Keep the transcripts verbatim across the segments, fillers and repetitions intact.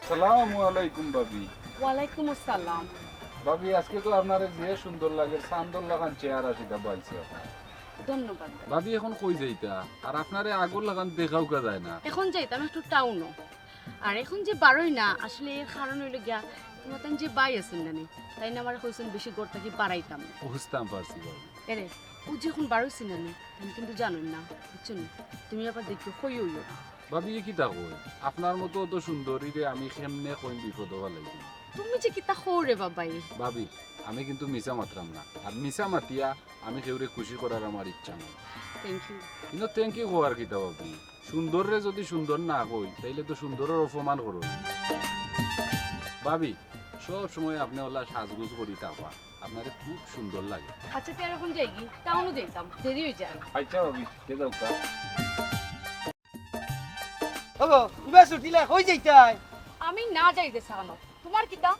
আসসালামু আলাইকুম ভাবি। ওয়ালাইকুম আসসালাম। ভাবি, আজকে তো আপনারে যে সুন্দর লাগে, চান্দর লাখান চেহারা সেটা পাইছি আপনার। ধন্যবাদ। ভাবি, এখন কই যাইতা? আর আপনারে আগর লাখান দেখাউক্কা যায় না। এখন যাইতাম একটু টাউনো। আর এখন যে বারই না, আসলে এর কারণ অইলো গিয়া, তোমার যে ভাই আছইন না নি, তাইন আমারে কইছইন বেশি ঘর থাকি বারাইতাম না। বুঝতাম পারছি ভাবি। এরে, ও যে এখন বারইছে না নি, আমি কিন্তু জানইন না, বুঝছো নি? তুমি আবার দেখিও, কইও না। ভাবি, এ কিতা কয়? আপনার মতো অত সুন্দরীরে আমি কেমনে কইন বিপদো ফালাই দিমু? তুমি যে কিতা কও রে বাবাই। ভাবি, আমি কিন্তু মিছা মাতরাম না। আর মিছা মাতিয়া আমি কেউরে খুশি করার আমার ইচ্ছা নাই। Thank you। কিন্তু thank you কওয়ার কিতা ভাবি? সুন্দররে যদি সুন্দর না কই, তাইলে তো সুন্দরর অপমান করো। ভাবি, সব সময় আপনে অলা সাজগুজ করি থাকবা। আপনারে খুব সুন্দর লাগে। আচ্ছা, তে আর এখন যাইগি? টাউনো যাইতাম, দেরি অই যায়। আচ্ছা ভাবি, তে যাউক্কা। ওগো, ইবা ছুটিলা, কই যাইতায়? আমি না যাই যে সানো, তোমার কিতা?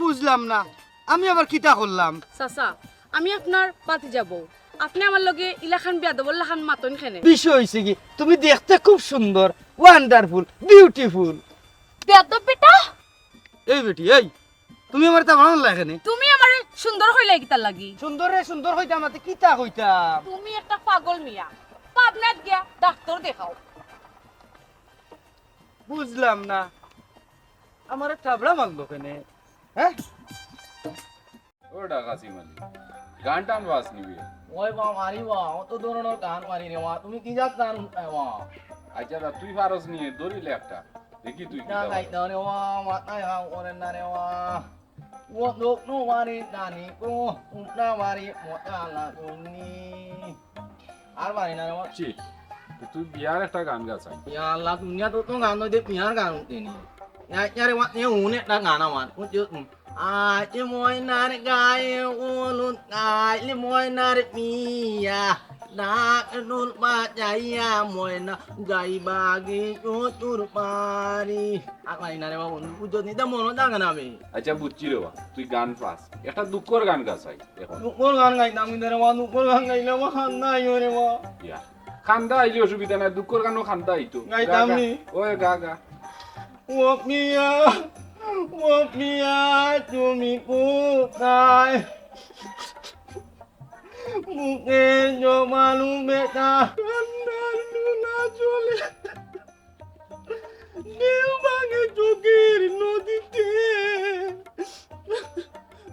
বুঝলাম না, আমি আবার কিতা করলাম? চাচা, আমি আপনার ভাতিজা বউ, আপনে আমার লগে ইলাখান বেয়াদবর লাখান মাতইন কেনে? বিষয় অইছে কি, তুমি দেখতে খুব সুন্দর, wonderful, beautiful। বেয়াদব বেটা। এই বেটি, এই, তুমি আমারে থাবড়া মারলায় কেনে? তুমি আমারে সুন্দর কইলায় কিতার লাগি? সুন্দররে সুন্দর কইতাম না, তে কিতা কইতাম? তুমি একটা পাগল মিয়া, পাবনাত গিয়া ডাক্তার দেখাও। বুঝলাম না, আমারে থাবড়া মারলো কেনে? হ্যাঁ? ও ঢাকা সিমালি, গান টান বাস নিবি? ওই বা মারি বা, অত ধরনর গান মারি রে বা, তুমি কি জাত গান হুনায় বা? আচ্ছা দা, তুই পারস নি, ধরিলে একটা, দেখি তুই কি না, গাইতাম রে বা, মাথায় হাম করে না রে বা। ও লোক নো মারি নানি কো, উঠনা মারি মোটা লাগুনি। আর পারি না রে বা। ছি, তুই বিয়ার একটা গান গা চাই। ইয়া আল্লাহ, দুনিয়াত তো গান নয় দে, বিয়ার গান উঠে নি। ইয়া, ইয়া রে বা, এ হুন একটা গান আমার। আজ ময়নার গায়ে হলুদ, আইল ময়নার মিয়া, ঢাক ঢোল বাজাইয়া ময়না যাইবাগি শ্বশুর বাড়ি। আর পারি না রে বা বন্ধু, বুঝছত নি, ইতা মনো থাকে না আমি। আচ্ছা, বুঝছি রে বা, তুই গান পাস, একটা দুঃখর গান গা চাই এখন। দুঃখর গান গাইতাম কিন্তু রে বা, দুঃখর গান গাইলে আমার কান্দা আইও রে বা। ইয়া, কান্দা আইলে অসুবিধা নাই, দুঃখর গানও কান্দা আইতো। গাইতাম গা, গা। নি। ওই গা, গা। ও মিয়া, ও মিয়া, তুমি কোথায়? বুকে জমানো ব্যথা, কান্নার নোনা জলে ঢেউ ভাঙে চোখের নদীতে।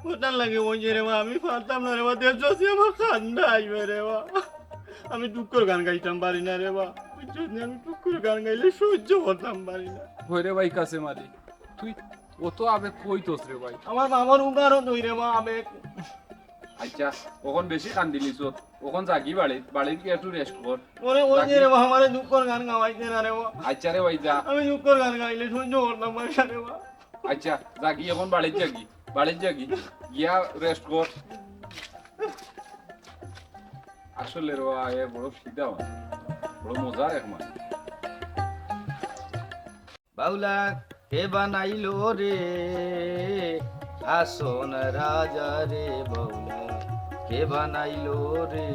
ওটার লাগে ওই যে রে মা, আমি পারতাম না রে মা, দেশ আছে আমার কান্দা আইবে রে মা। আমি দুঃখর গান গাইতাম পারি না রে মা, বুঝছস নি? আমি দুঃখর গান গাইলে সহ্য করতাম পারি না। হই রে ভাই কাছে মারি, তুই অত আবেগ কই তোস রে ভাই? আমার মামার উগারও তুই রে মা, আবেগ। আচ্ছা, অখন বেশি কান্দিলিছস, অখন যাগি বাড়িত, বাড়িত গিয়া একটু rest কর। ওরে, ওই যে যাগি। রে মা, আমারে দুঃখর গান গাওয়াইতে না রে মা। আচ্ছা রে ভাই, যা। আমি দুঃখর গান গাইলে সহ্য করতাম পারি না রে মা। আচ্ছা, যাগি, অখন বাড়িত যাগি, বাড়িত যাগি, গিয়া rest কর। আসলে রে বা, এ বড় সিধা মানুষ, বড় মজার এক মানুষ। বাউলা কে বানাইলো রে হাসন রাজা রে, বাউলা কে বানাইলো রে,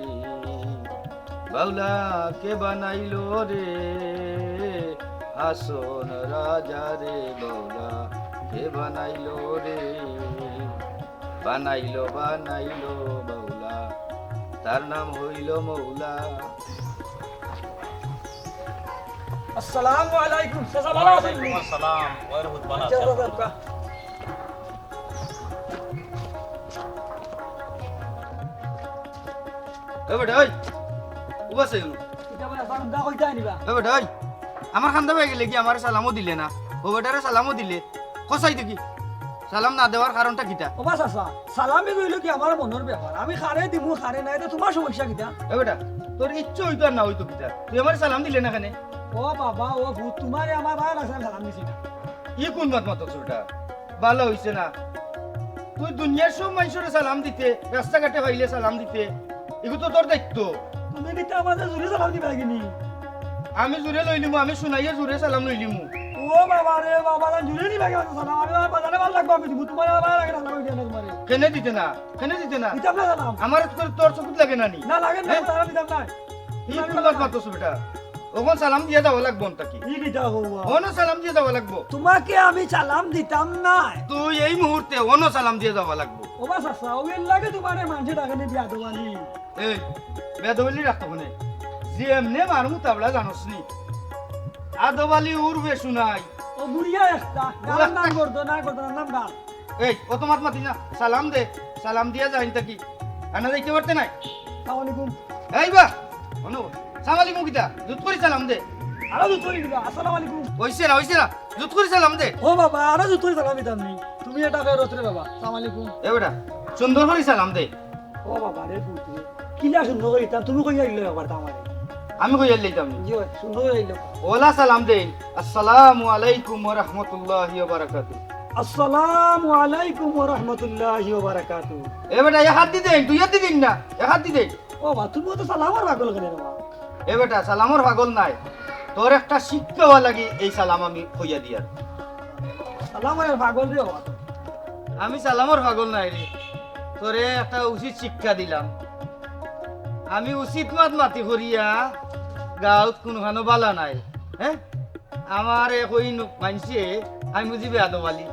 বাউলা কে বানাইলো রে হাসন রাজা রে, বাউলা কে বানাইলো রে, বানাইলো, বানাইলো বাউলা, তার নাম হইল মৌলা। আসসালামু আলাইকুম, চাচা ভালা আছইন নি? ওয়ালাইকুম আসসালাম, ওয়া রাহমাতুল্লাহ। আচ্ছা, ওরা যাউক্কা। এ বেটা, ওই, উবা আছে কেনে? ইটা বলে, আবার উন্দা কইতা আনিবা? এ বেটা, ওই, আমার কান্দা পাই গেলে কি আমারে সালামও দিলে না? ও বেটারে সালামও দিলে, কসাই দেখি, সালাম না দেওয়ার কারণটা কিতা? ও বা চাচা, সালামি কইলো কি আমার মনর ব্যাপার, আমি কারে দিমু কারে না, ইটা তুমার সমস্যা কিতা? এ বেটা, তোর ইচ্ছা অইতো আর না অইতো কিতা, তুই আমারে সালাম দিলে না কেনে? ও বাবা, ও ভূত, তুমারে আমার ভালা লাগছে, আমি সালাম দিছি না। ই কুন মাত মাতস বেটা? ভালা অইছে না। তুই দুনিয়ার সব মানষরে সালাম দিতে, রাস্তাঘাটে পাইলে সালাম দিতে, ইগু তো তোর দায়িত্ব। তুমি কিতা আমারে জুরে সালাম দিবায় গি নি? আমি জুরে লইলিমু, আমি শুনাইয়া জুরে সালাম লইলিমু। ও বাবা রে বাবা, জুরে নিবায় গি সালাম? আমি আর বাজারে ভালা লাগবো, আমি দিমু, তুমারে ভালা লাগে না, সালাম দিয়া না তুমারে। কেনে দিতে না? কেনে দিতে না? দিতাম না সালাম। আমার তো তোর চকুত লাগে না নি? না লাগে না, হ্যাঁ? সালাম দিতাম না। ই কুন মাত মাতস বেটা? অখন সালাম দিয়া যাওয়া লাগবো অন থাকি। ই কিতা কও বা? অনো সালাম দিয়া যাওয়া লাগবো। তোমাকে আমি সালাম দিতাম না। তুই এই মুহূর্তে অনো সালাম দিয়া যাওয়া লাগবো। ও বা চাচা, অউ এর লাগি তোমারে মানষে ডাকে নি বেয়াদব আলী। এই, বেয়াদব আলী রাখতো কেনে? যে এমনে মারমু তাবলা জানোস নি? আদব আলী উর্ফে সুনাই। ও বুড়িয়া একটা, গালার নাম করতো, না করতো, নাম গাল। এই, অত মাত মাতিস না, সালাম দে, সালাম দিয়া যা অন থাকি। আনা যাইতে পারতে নাই? সালাম আলাইকুম। এই বা, অনো, সালাম আলাইকুম কিতা? জুত করি সালাম দে। আরো জুত করি দিবা, আসসালামু আলাইকুম। অইছে না, অইছে না, জুত করি সালাম দে। ও বাবা, আরো জুত করি সালাম দিতাম নি। তুমি এটা ফেরত রে বাবা, সালাম আলাইকুম। এ বেটা, সুন্দর করি সালাম দে। ও বাবা রে পুত, কিলা সুন্দর করি দিতাম, তুমি কইয়া দিলে একবার তো আমারে। আমি কইয়া দিতাম নি। জি অয়, সুন্দর করি দিলে। অলা সালাম দেইন, আসসালামু আলাইকুম ওয়া রাহমাতুল্লাহি ওয়া বারাকাতুহু। আসসালামু আলাইকুম ওয়া রাহমাতুল্লাহি ওয়া বারাকাতুহু। এ বেটা, এক আত দি দেইন, দুই আত দি দেইন না, এক আত দি দেইন। ও বা, তুমি তো সালামর পাগল কেনে রে বা? এ বেটা, সালামর পাগল নায়, তোর একটা শিক্ষা অওয়ার লাগি এই সালাম আমি কইয়া দিয়ার। সালামর পাগল রে বা। আমি সালামর পাগল নায় রে, তোরে একটা উচিত শিক্ষা দিলাম। আমি উচিত মাত মাতি করিয়া গাউত কুনুখানো বালা নায়, হে? আমারে কইন মানষে, আমি বুঝি বেয়াদব আলী।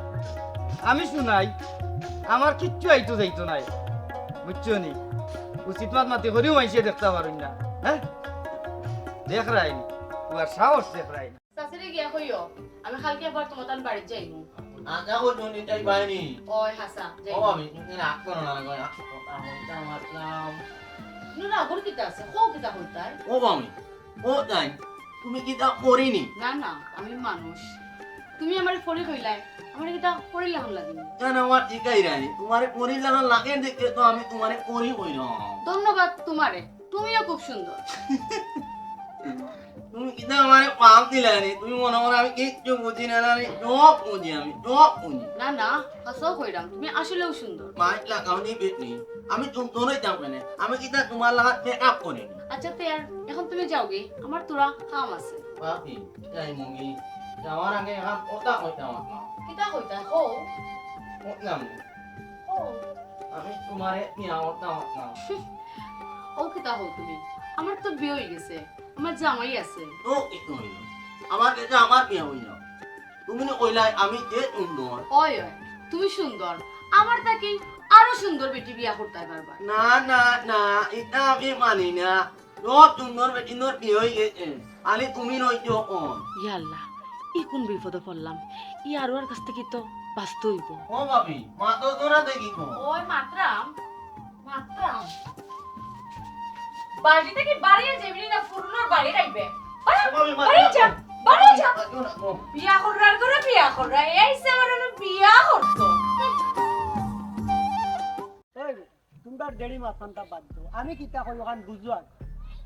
আমি সুনাই, আমার কিচ্ছু আইতো যাইতো নায়, বুঝছো নি? উচিত মাত মাতি করিও মানষে দেখতা পারইন না, হে? দেখরায়নি, উয়ার সাহস দেখরায়নি। চাচিরে গিয়া কইও, আমি কালকে আবার তোমার তান বাড়িত যাইমু। আচ্ছা, ও জনি তাই বাইনি। ওই হাসা, যাই। ও, আমি কিন্তু রাগ করো না, রাগ করো না। কথা বলতে মাতলাম। নু রাগর কিতা আছে? কও কিতা কইতায়? ও, আমি। ও, তাই। তুমি কিতা পড়িনি? না, না, আমি মানুষ। তুমি আমারে পড়ি কইলায়, আমারে কিতা পড়ি লাখান লাগে নি? না, না, আমার ঠিকাই রানি। তোমারে পড়ি লাখান লাগে দেখে তো আমি তোমারে পড়ি কইলাম। ধন্যবাদ তোমারে। তুমিও খুব সুন্দর। তুমি কিতা আমারে পাপ দিলায় নি? তুমি মনে করো আমি কিচ্ছু বুঝি না, না রে? সব বুঝি আমি, সব বুঝি। না, না, হাছাউ কইরাম, তুমি আসলেউ সুন্দর। মাইক লাগাও নি বেটি। আমি সুন্দর অইতাম কেনে? আমি কিতা তোমার লাখান makeup করি নি? আচ্ছা, তে আর এখন তুমি যাওগি, আমার থুড়া কাম আছে। বাপি, যাইমুগি। যাওয়ার আগে এখান কথা কইতাম আপনার। কিতা কইতায়? কও। কইলাম। কও। আমি তোমারে বিয়া করতাম আপনার। ও কিতা কও তুমি? আমার তো বিয়া অই গেছে। আমার জামাই আছে। ও, কিতা অইলো? আমার গেছে আমার বিয়া অইলো। তুমি না কইলায় আমি যে সুন্দর। অয়, অয়, তুমি সুন্দর। আমার থাকি আরো সুন্দর বেটি বিয়া করতায় পারবায়। না, না, না, ইতা আমি মানি না। সব সুন্দর বেটিন্তর বিয়া অই গেছে। খালি তুমি রইছো অখন। ইয়া আল্লাহ, ই কুন বিপদো পড়লাম? ই আরোয়ার কাছ থাকি তো বাঁচতে অইবো। ও ভাবি, মাতো তোরা দেখি তো। ওই মাতরাম, মাতরাম। বাড়ি থাকি বারইয়া যাইবে নি না ফুরুনর বাড়ি যাইবে? বারো, ও ভাবি, মাতো বারো না। যা, বারো যা। মাতো না, ও। বিয়া কররার করে বিয়া কররা, এই সে আমার অনো বিয়া করতো। এই, তুমরার দেরি মাতখানটা বাদ দেও। আমি কিতা কই অখান বুঝো আগে।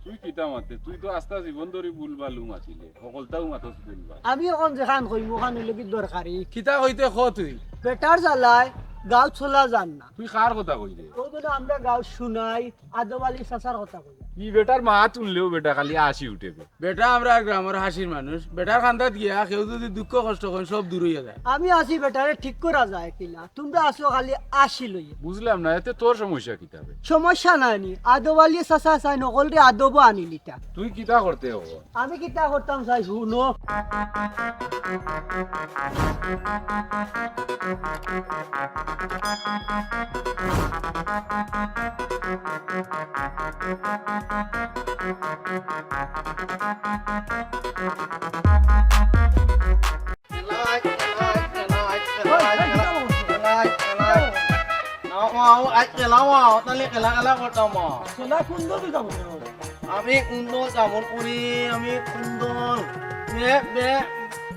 তুই কিতা মাতে? তুই তো আস্তা জীবন ধরি ভুলভালউ মাতিলে। হকলতাউ মাতস ভুলভাল। আমি অখন যেখান কইমু, অখান অইলো কি দরকারি। কিতা কইতে ক তুই? বেটার জ্বালায় গাঁও চলা যার না। তুই কার কথা কইরে? অউ তো আমরা গাঁওর সুনাই, আদব আলী চাচার কথা কই। ই বেটার মাত হুনলেউ বেটা খালি হাসি উঠে বে। বেটা আমরার গ্রামর হাসির মানুষ। বেটার কান্দাত গিয়া কেউ যুদি দুঃখ কষ্ট কইন, সব দূর অইয়া যায়। আমি আছি বেটারে ঠিক করা যায় কিলা? তুমরা আছো খালি হাসি লইয়া। বুঝলাম না, এতে তোর সমস্যা কিতা বে? সমস্যা নাই নি, আদব আলী চাচা চাইন হকলরে আদবো আনিলিতা। তুই কিতা করতে অখন? আমি কিতা করতাম চাই হুনো। খেলা, খেলা, খেলা, খেলা, খেলা, খেলা, খেলা। নাও, আও, আজ খেলা, আও, তাহলে খেলা, খেলা করতাম, আও। খেলা কুন দল তুই যাবো? আমি কুন দল support করি, আমি কুন দল? বে, বে।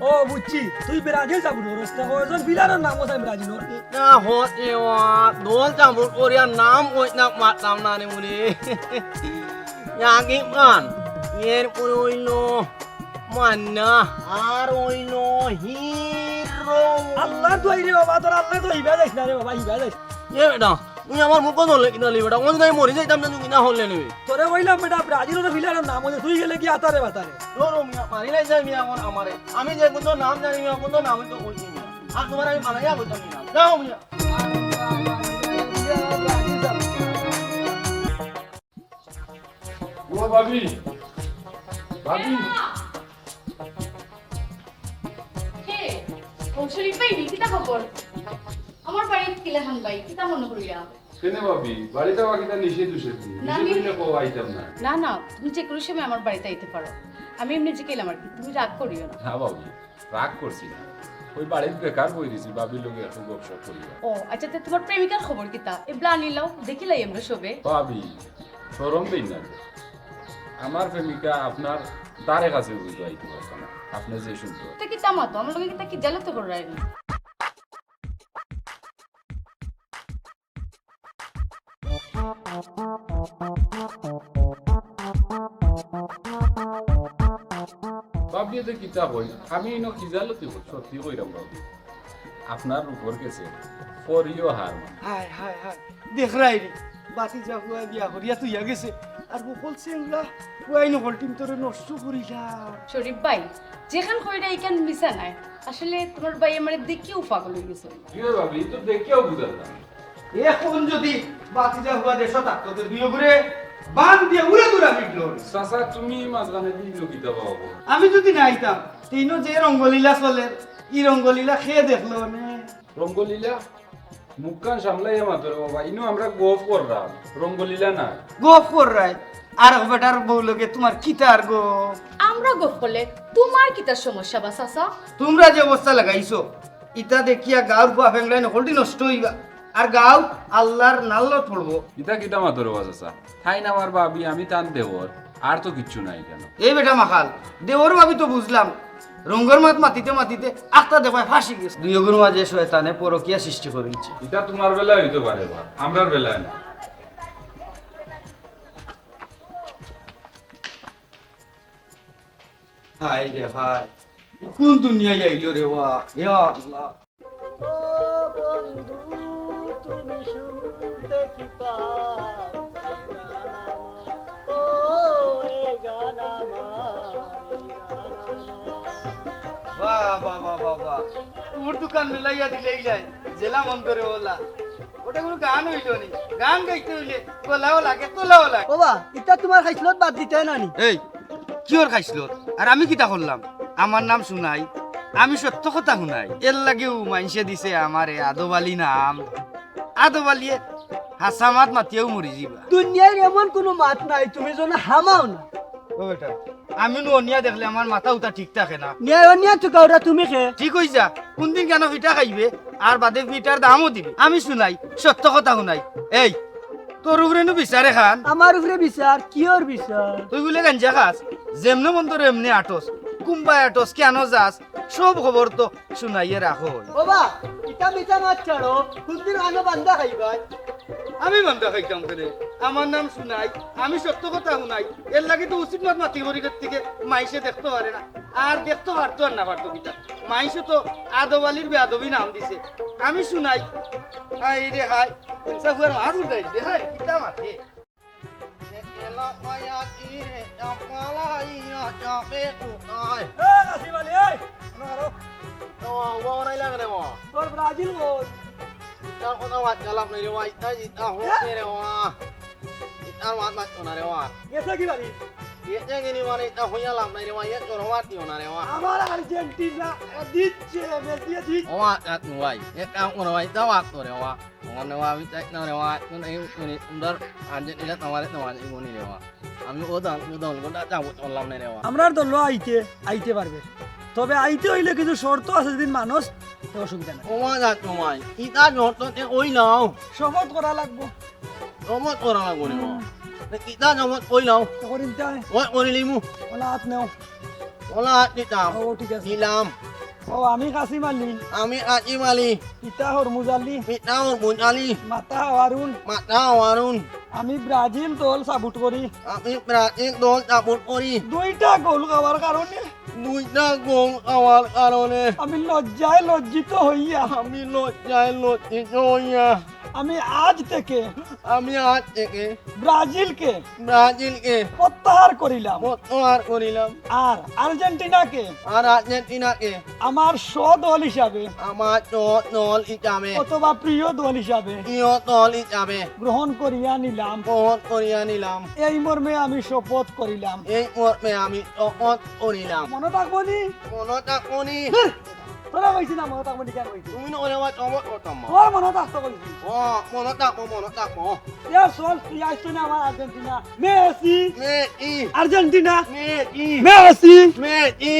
ও, বুঝছি, তুই ব্রাজিল support করস, তে কয়জন player-র নাম আছে ব্রাজিলর? না, হতে ওয়া, দল support করি আর নাম কই না মারতাম না রে, মনে। রাকিব খান, এরপরে অইলো মান্না, আর অইলো হিরো। আল্লাহর দোয়াই রে বাবা, তোর আল্লাহ তো হিবা যাইস না রে বাবা, হিবা যাইস। এ বেটা, তুই আমার মুখো ধরলে কিতা লি বেটা, কোন জায়গায় মরি যাইতাম না, তুই কিতা হলে নিবি? তোরে কইলাম বেটা, ব্রাজিলর player-র নাম অইছে, তুই গেলে কি আতারে বাতারে? ধরো মিয়া, মারি লাই যাই মিয়া, আমার আমারে। আমি যে কুন নাম জানি মিয়া, কুন নাম তো কইছি মিয়া। আর তোমার আমি বানাইয়া কইতাম মিয়া। যাও মিয়া। ও ভাবি, ভাবি। কিতা খবর? আমার বাড়িত কিলাখান ভাই, কিতা মনো করিয়া? কেনে ভাবি, বাড়িত আওয়া কিতা নিষেধ উষেধ নি? না, নিষেধ নি। অইলে কও, আইতাম না। না, না, তুমি যে কোনো সময় আমার বাড়িত আইতে পারো। আমি এমনে জিকাইলাম আর কি, তুমি রাগ করিও না। না ভাবি, রাগ করছি না। ওই বাড়িত বেকার বই রইছি, ভাবির লগে একটু গপসপ করিয়া। ও আচ্ছা, তে তুমার প্রেমিকার খবর কিতা? এবলা আনিলাও, দেখিলাই আমরা সবে। ভাবি, শরম দেই না যে। আমার প্রেমিকা আপনার দ্বারে কাছে বুঝতে আইতে পারতো না, আপনে যে সুন্দর। তে কিতা মাতো, আমার লগে কিতা কিজালতি কররায় নি? ভাবিয়ে তো কিতা কই, আমি ইনো খিজালতি করি, সত্যি কইরাম ভাবি। আপনার উপর গেছে, পরিও হার মানে। হায়, হায়, হায়, দেখরায় নি, বাতিজা পুয়ায় বিয়া করিয়া থইয়া গেছে, আর বকল চেংড়া পুয়ায় নকল টিম তোরে নষ্ট করিলা। শরীফ ভাই, যেখান কইরা ইখান মিছা নায়, আসলে তুমার ভাই আমারে দেখিয়াউ পাগল অইগেছে। কিরে ভাবি, ই তো দেখিয়াউ বুঝা যায়। এখন যদি বাতিজা পুয়া দেশো থাকতো, তে দুইওগুরে বান দিয়া উড়াদুড়া মিটলো। চাচা, তুমি মাঝখানে দিল কিতা বাবা? আমি যদি না আইতাম, তে ইনো যে রঙ্গলীলা চলের, ই রঙ্গলীলা কে দেখলো নে? রঙ্গলীলা? মুখখান সামলাইয়া মাতো রে বাবা, ইনো আমরা গফ কররাম, রঙ্গলীলা নায়। গফ কররায়? আরক বেটার বউর লগে তুমার কিতার গফ? আমরা গফ করলে তুমার কিতার সমস্যা বা চাচা? তুমরা যে অবস্থা লাগাইছো, ইতা দেখিয়া গাউর পুয়া ফেংলাই নকলটি নষ্ট অইবা। আর গাউ আল্লার নাল্লত পড়বো। ইতা কিতা মাতো রে বা চাচা? তাইন আমার ভাবি, আমি তান দেওর, আর তো কিচ্ছু নাই কেনে? এই বেটা মাখাল, দেওর ভাবি তো বুঝলাম, রঙ্গর মাত মাতিতে মাতিতে আখতা দেখবায় ফাঁসি গেছে। দুইওগুর মাঝে শয়তানে পরকিয়া সৃষ্টি করিলছে। ইতা তুমার বেলায় অইতো পারে বা, আমরার বেলায় না। হায় রে হায়, কোন দুনিয়ায় আইলো রে বা, ইয়া আল্লাহ। ও বন্ধু, তুমি শুনতে কি পাও? ও, এ গান আমার, এ গান আমার। বাহ, বাহ, বাহ, বাহ, বাহ। তুমরা দোকান মিলাইয়া দিলাইলায়, যেলা মন করে ওলা। ওটা কোনো গান অইলো নি। গান গাইতে অইলে গলাও লাগে, তলাও লাগে। ওবা, ইতা তুমার খাইছলত বাদ দিতায় না নি? এই, কিওর খাইছলত? আর আমি কিতা করলাম? আমার নাম সুনাই, আমি সত্য কথা হুনাই। এর লাগিউ মাইনষে দিছে আমারে আদব আলী নাম। আদব আলীয়ে হাছা মাত মাতিয়াউ মরি যিবা। দুনিয়ার এমন কুনু মাত নাই, তুমি যেন হামাও না। ও বেটা, আমি নু অনিয়া দেখলে আমার মাথা উতা ঠিক থাকে না। নিয়া অনিয়া তো গাউরা তুমি খে? ঠিক অইযা, কুনদিন কেনে পিঠা খাইবে, আর বাদে পিঠার দামও দিবে। আমি সুনাই, সত্য কথা হুনাই। এই, তোর উপরে নু বিচার এখান। আমার উপরে বিচার? কিওর বিচার? তুই বুলে গাঞ্জা খাস, যেমনে মন তোর এমনে আটস, কুম্বায় আটস, কেনে যাস, সব খবর তো সুনাইয়ে রাখো। ওবা, ইতা মিছা মাত ছাড়ো, কুনদিন আনো বান্দা খাইবায়? আমি বান্দা খাইতাম কেনে? আমার নাম সুনাই, আমি সত্য কথা হুনাই। এর লাগি তো উচিত মাত মাতি করি গের থেকে মাইনষে দেখতো পারে না। আর দেখতো পারতো আর না পারতো কিতা? মাইনষে তো আদব আলীর বেয়াদবি নাম দিছে। আমি সুনাই। হায় রে হায়, ইনসাফ করে মাত উঠাই দে, হায়, কিতা মাতে? এ, এলা মায়া কি রে, আমালা ইয়া যাবে কোথায়? এ, কাশিম আলী, এই, শোনো আরো। ও, ও, নাই লাগে রে, ও। তোর ব্রাজিল কই? ইতার কথা মাত লাভ নাই রে, ও, ইতা, ইতা হইছে রে, ও। ইতার মাত মাত না রে, ও। গেছে কি বাড়ি? গেছে কি নি মানে, ইতা হইয়া লাভ নাই রে, ও, ইয়া তোর মাত দিও না রে, ও। আমার আর্জেন্টিনা দিচ্ছে, মেসি দিচ্ছে। ও, মাত, মাত, ভাই, ইতা কোনো ভাই, ইতা মাত করে, ও। মনে হয় আমি চাই না রে, আমার এখন এই, মানে, উন্ডার আর্জেন্টিনা তোমারে, তোমারে মনে রে, আমার। আমি ও দল, ও দল, ওটা যাবো, চললাম না রে, আমার। আমরার দল আইতে, আইতে পারবে। তবে আইতে অইলে কিছু শর্ত আছে, যদি মানস, তে অসুবিধা নাই। ও মা, যা তোমায়, ইতা শর্ত তে ওই নাও। শপথ করা লাগবো। শপথ করা লাগবো রে, আমার। হুম। তে ইতা শপথ ওই নাও। তো করিম তাই? ওই, করি লিমু। ওলা হাত নেও। ওলা হাত নিতাম। ও, ঠিক আছে। নিলাম। ও, আমি কাশিম আলী। আমি কাশিম আলী। পিতা হরমুজ আলী। পিতা হরমুজ আলী। মাতা হাওয়ারুন। মাতা হাওয়ারুন। আমি ব্রাজিল দল সাপোর্ট করি। আমি ব্রাজিল দল সাপোর্ট করি। দুইটা গোল খাওয়ার কারণে। দুইটা গোল খাওয়ার কারণে। আমি লজ্জায় লজ্জিত হইয়া। আমি লজ্জায় লজ্জিত হইয়া। আমি আজ থেকে। আমি আজ থেকে। ব্রাজিলকে। ব্রাজিলকে। প্রত্যাহার করিলাম। প্রত্যাহার করিলাম। আর আর্জেন্টিনাকে। আর আর্জেন্টিনাকে। আমার স্বদল হিসাবে। আমার স্বদল হিসাবে। অথবা প্রিয় দল হিসাবে। প্রিয় দল হিসাবে। গ্রহণ করিয়া নিলাম। গ্রহণ করিয়া নিলাম। এই মর্মে আমি শপথ করিলাম। এই মর্মে আমি শপথ করিলাম। মনো থাকবো নি? মনো থাকবো নি? ধুর, তোরা কইছি না মনো থাকবো নি, কেন কইছি? তুমি না ওরে আমার অমত করতাম মা। তোর মনো থাকতো কইছি। ও, মনে থাকবো, মনে থাকবো। এ চল, তুই আইস তো না আমার আর্জেন্টিনা। মেসি, মে ই, আর্জেন্টিনা, মে ই, মেসি। মে ই।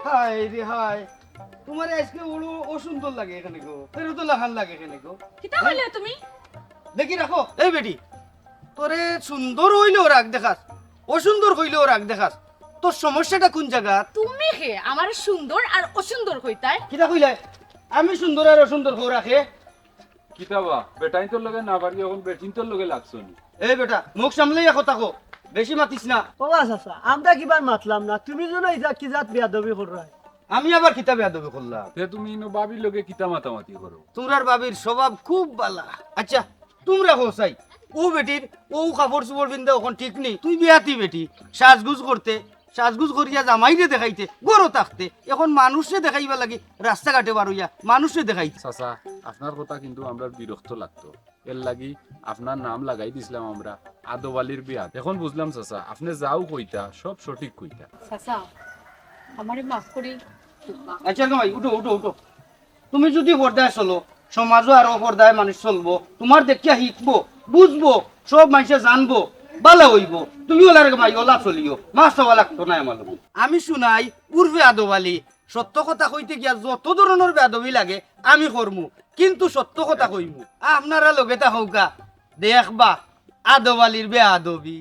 হায় রে হায়, তোমার আজকে ওড়ো অসুন্দর লাগে এখানে গো, ফেরত লাখান লাগে এখানে গো। কিতা কইলে তুমি? দেখি রাখো, এই বেটি, তোরে সুন্দর হইলেও রাগ দেখাস, অসুন্দর হইলেও রাগ দেখাস, তোর সমস্যাটা কোন জায়গা? তুমি কে আমারে সুন্দর আর অসুন্দর কইতায়? কিতা কইলে? আমি সুন্দর আর অসুন্দর হো রাখে? কিতা বা, বেটাইন্তর লগে না পারি, এখন বেটিন্তর লগে লাগছো নি? এই বেটা, মুখ সামলাইয়া কথা কো, বেশি মাতিস না। ও বা চাচা, আমরা কিবার মাতলাম না, তুমি যেন ইতা কি জাত বেয়াদবি কররায়। আমি আবার কিতা বেয়াদবি করলাম? তে তুমি ইনো ভাবির লগে কিতা মাতামাতি করো? তোমরার ভাবির স্বভাব খুব বালা। আচ্ছা, তোমরা কও চাই, ও বেটির ও কাপড় চোপড় পিন্দা অখন ঠিক নি, তুই বিয়াতি বেটি, সাজগুজ করতে, সাজগুজ করিয়া জামাইরে দেখাইতে, ঘরো থাকতে, এখন মানুষরে দেখাইবার লাগি রাস্তাঘাটে বারইয়া মানুষরে দেখাইতে। চাচা, আপনার কথা কিন্তু আমরার বিরক্ত লাগতো, এর লাগি আপনার নাম লাগাই দিছলাম আমরা আদব আলীর বেয়াদব। এখন বুঝলাম চাচা, আপনে যাও কইতা, সব সঠিক কইতা। চাচা, আমারে মাফ করি। আচ্ছা গো ভাই, উঠো, উঠো, উঠো। তুমি যদি পর্দায় চলো, সমাজও আরো পর্দায় মানুষ চলবো, তোমার দেখিয়া শিখবো, বুঝবো, সব মানুষে জানবো, বালা হইবো। তুমি ওলার গো ভাই, ওলা চলিও, মাছ চাওয়া লাগতো না আমার লগে। আমি শুনাই, উর্ফে আদব আলী, সত্য কথা কইতে গিয়া যত ধরনের বেয়াদবি লাগে আমি করমু, কিন্তু সত্য কথা কইমু। আপনারা লগে তা হউকা, দেখবা আদব আলীর বেয়াদবি।